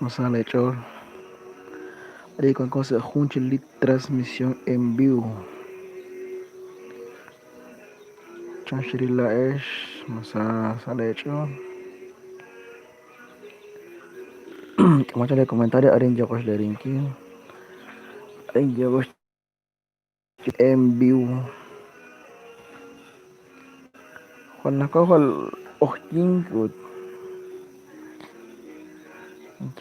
Ma sa leech'ool? Arin wanko sa' jun chik li transmisión en vivo. Chan xeril laa'ex? Ma sa sa' leech'ool? K'ehomaq chaq lee comentario arin yooqo xleerinkil. Arin yooqo en vivo. Jwal nako jwal q'oqyink ut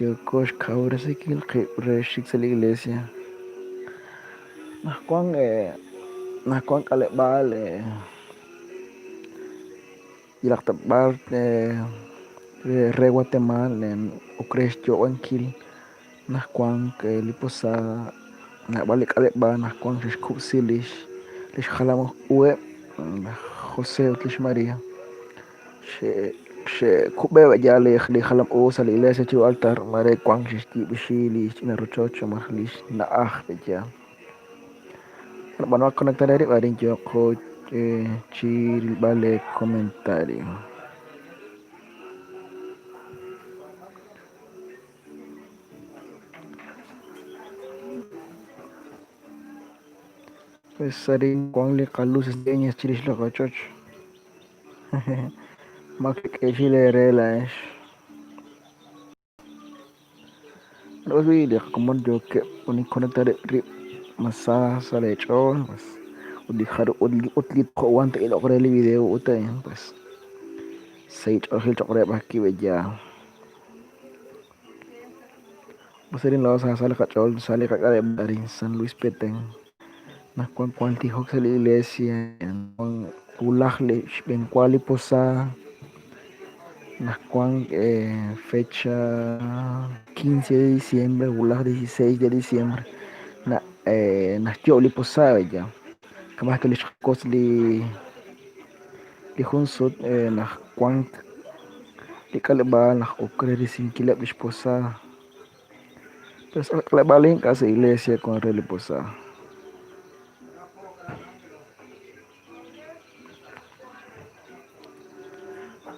yooko xkawresinkil qib' re xik sa' li iglesia. Naq wank k'aleb'aal yalaq ta b'ar re Guatemaal ok re xyoob'ankil naq wank li posada naab'al li k'aleb'aal naq wank xe'xkub'si li xjalam uheb' laj José ut lix María xe'kub'e yaal li jalam u sa' li iglesia chiru altar mare wank xe'xyiib'xi li xch'ina rochoch malaj li xna'aj pe'yaal. B'anomaq conectar eerib' arin yooqo chi rilb'al lee comentario. Pues arin wank li qaluces leñas chirix li qochoch. Ma kek'eexil eere laa'ex. Ut li qakomon yookeb' conectar rib' ma sa sa' leech'ool pues ut li jarub' ut li toj wan te'iloq re li video ut a'in pues sahil ch'oolejil cho'q reheb' ajwi' pe'yaal. Pues arin laa'o sa sa' li qach'ool sa' li qak'aleb'aal arin San Luis Petén naq wank wank tijok sa' li iglesia wulaj li xb'enwa li posada naq wank fecha 15 de diciembre wulaj 16 de diciembre naxyoob' li posada ya kama' ajwi' li xqakotz li jun sut naq wank li k'aleb'aal naq ok re risinkileb' li xposada pero sa' k'aleb'aal ink'a' sa' iglesia wank re li posada.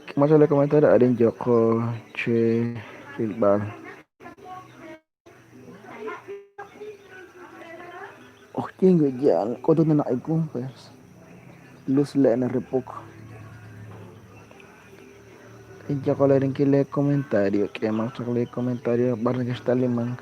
K'ehomaq chaq lee comentario arin yooqo chi rilb'al. Q'oqyink yaal k'utuk naq iku pues luz le' naripok. Yooqo leerinkil lee comentario k'ehomaq chaq lee comentario b'ar nekexta'limank.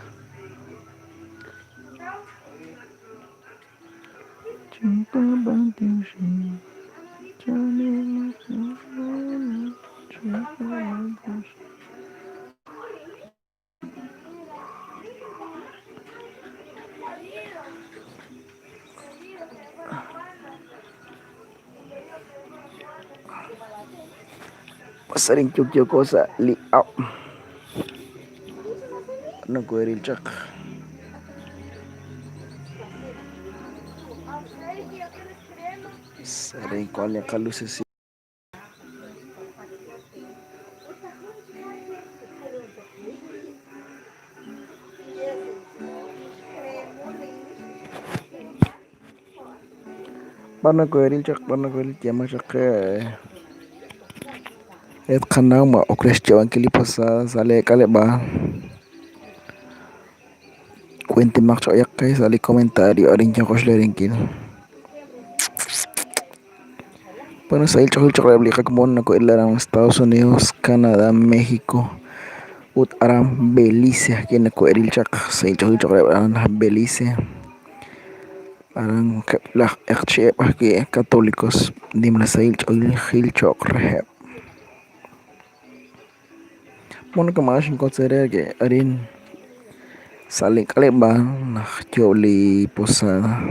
Arin yokyoko sa' li ab' nokooril chaq. Arin wank li qaluces. B'ar nokooril chaq, b'ar nokooril yeemaq chaq qe re tqanaw ma ok re xyoob'ankil li posada sa' leek'aleb'aal. Kuentimaq chaq b'ayaq qe sa' li comentario arin yooqo xleerinkil. Bueno, sahil ch'oolejil cho'q reheb' li qakomon noko'ilok aran Estados Unidos, Canadá, México ut aran Belice ajwi' noko'eril chaq sahil ch'oolejil cho'q reheb' aran Belice. Aran wankeb' laj q'eqchi'eb' ajwi' católicos nimla sahil ch'oolejil cho'q reheb'. Bueno, kama'an xinkotz eere ke arin sa' li k'aleb'aal naq yoob' li posada.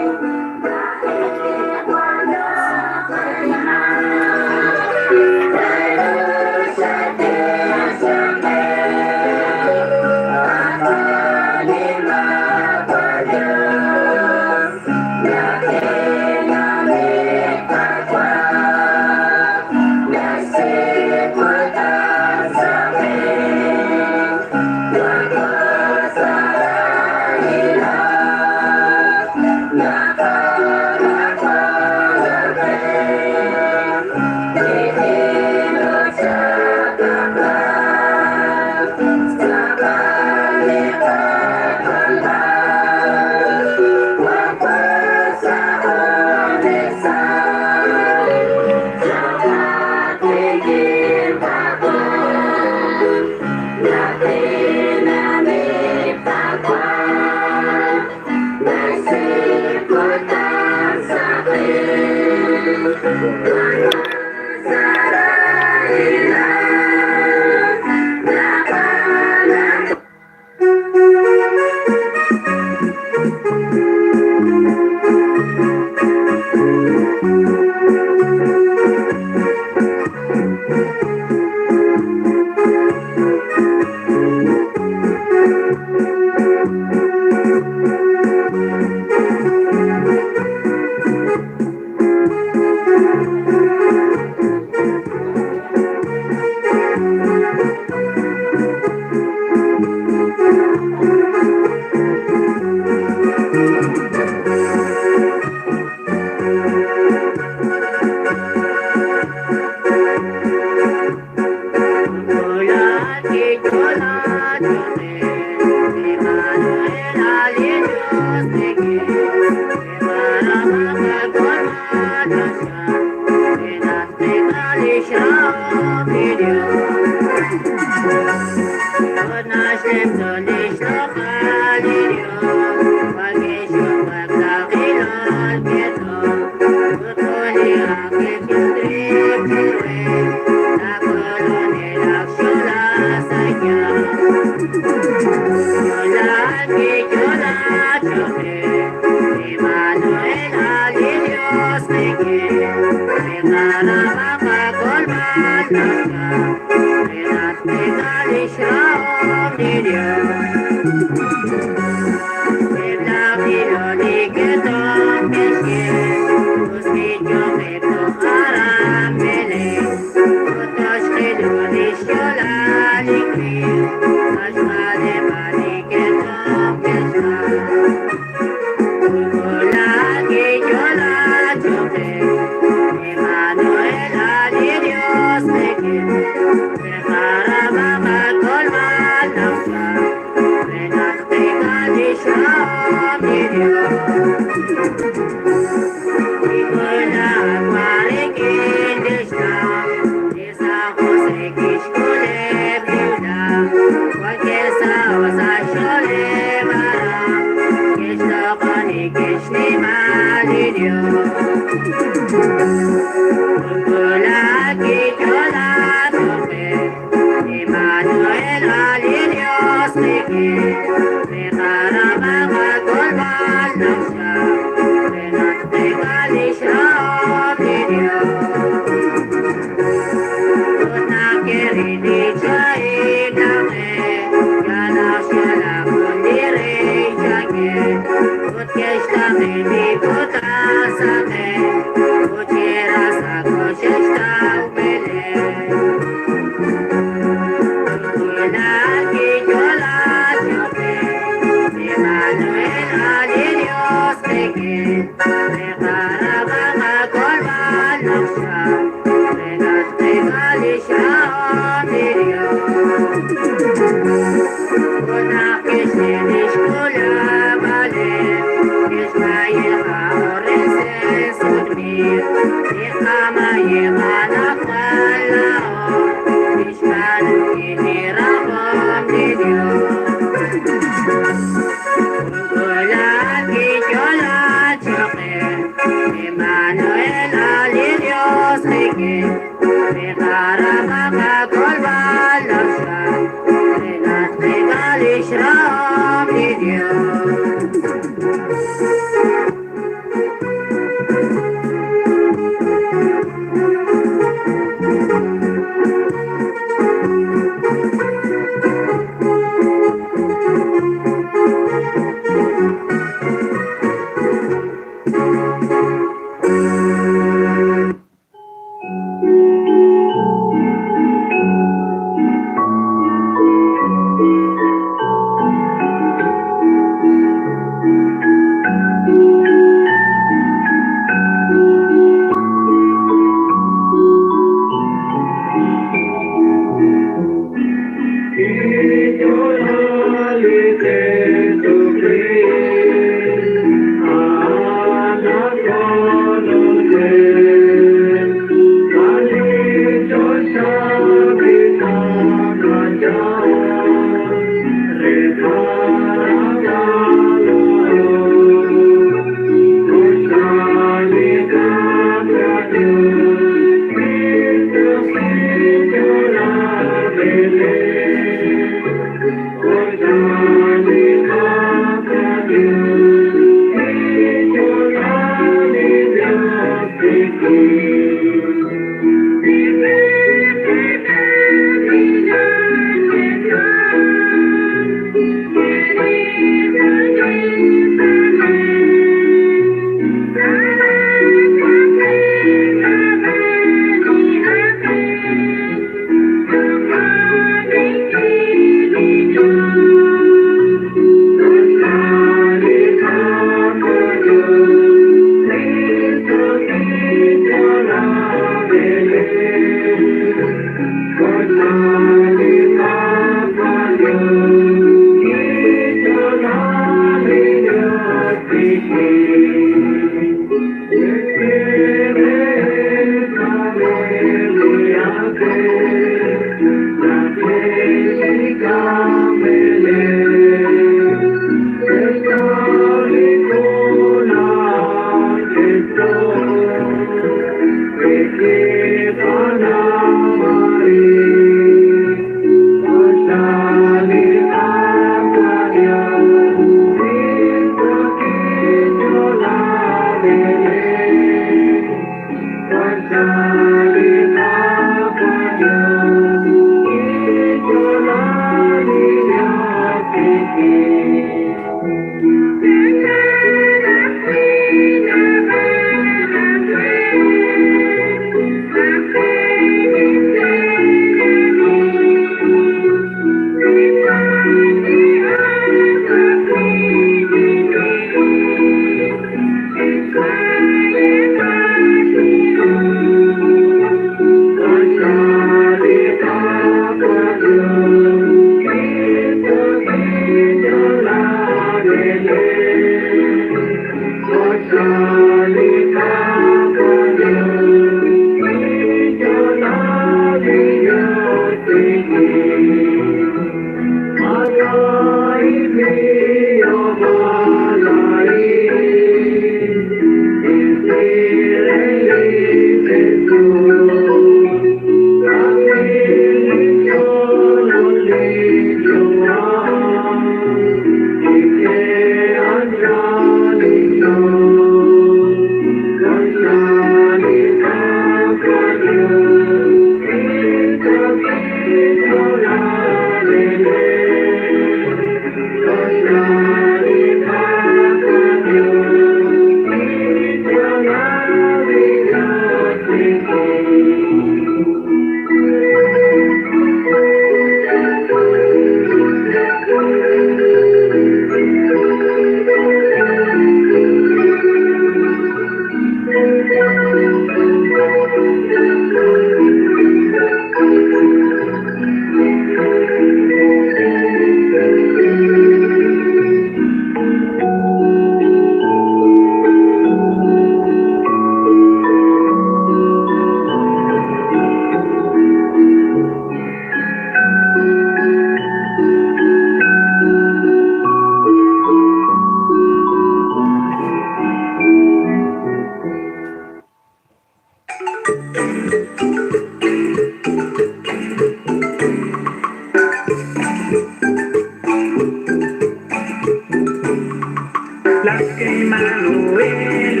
Emmanuel,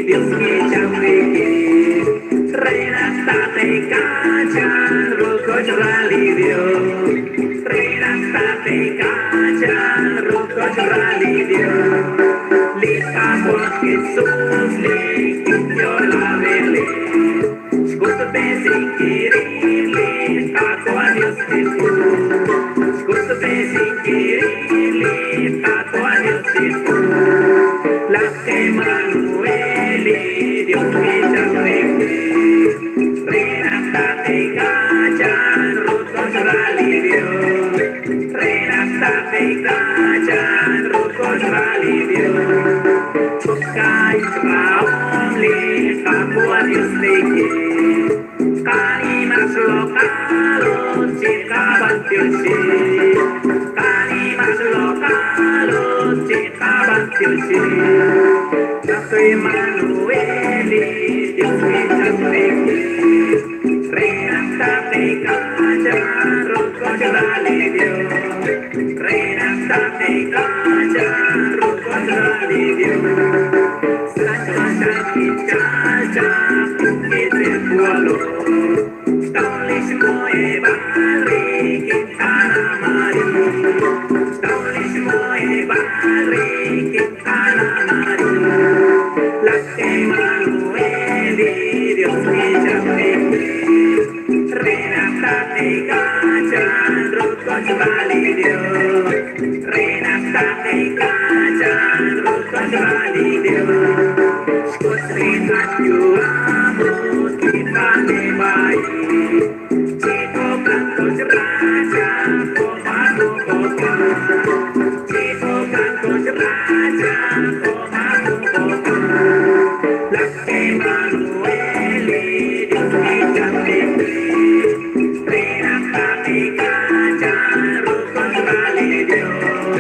Dios kichawiki. Reina tate kachan rukoch rali Dios. Reina tate kachan rukoch rali Dios. Lika por Jesús, li la vele. Gusto sin kako a Dios Jesús. Gusto sin kako a Dios Jesús. La Emmanuel, Dios kichawiki. Reina tate kachan rukoch rali Dios. Reina tate kachan rukoch rali Dios. Kai raom li kako a Dios leke. Kanimas lokalo chika bantioshi. Kanimas lokalo chika bantioshi. Nato Emmanuel, Dios kichawiki. Reina tate kachan rukoch rali Dios. Reina tate kachan rukoch rali Dios. Sancho sanchi cha pukete pualo. Taulish moe balri quintana mari. Taulish moe balri quintana mari. La Emmanuel, Dios kichawiki. Reina tate kachan rukoch rali Dios. Reina tate kachan rukoch rali Dios. Shkotri yuamu kitane bai. Chico cantos raja komanu koka. Chico cantos raja komanu koka. La Emmanuel, Dios kichawiki. Reina tate kachan rukoch rali Dios.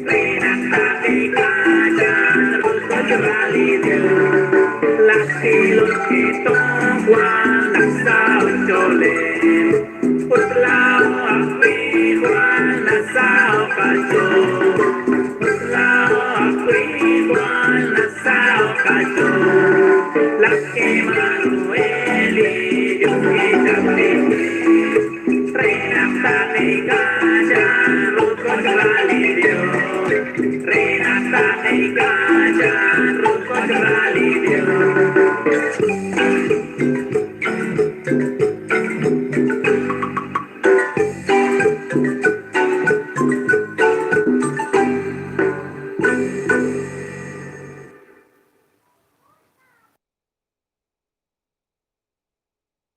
Reina tate kachan rukoch rali Dios. La Juan la Sao Chole. Utlao akwi Juan la Sao Kacho. Utlao akwi Juan la Sao Kacho. La Emmanuel, Dios.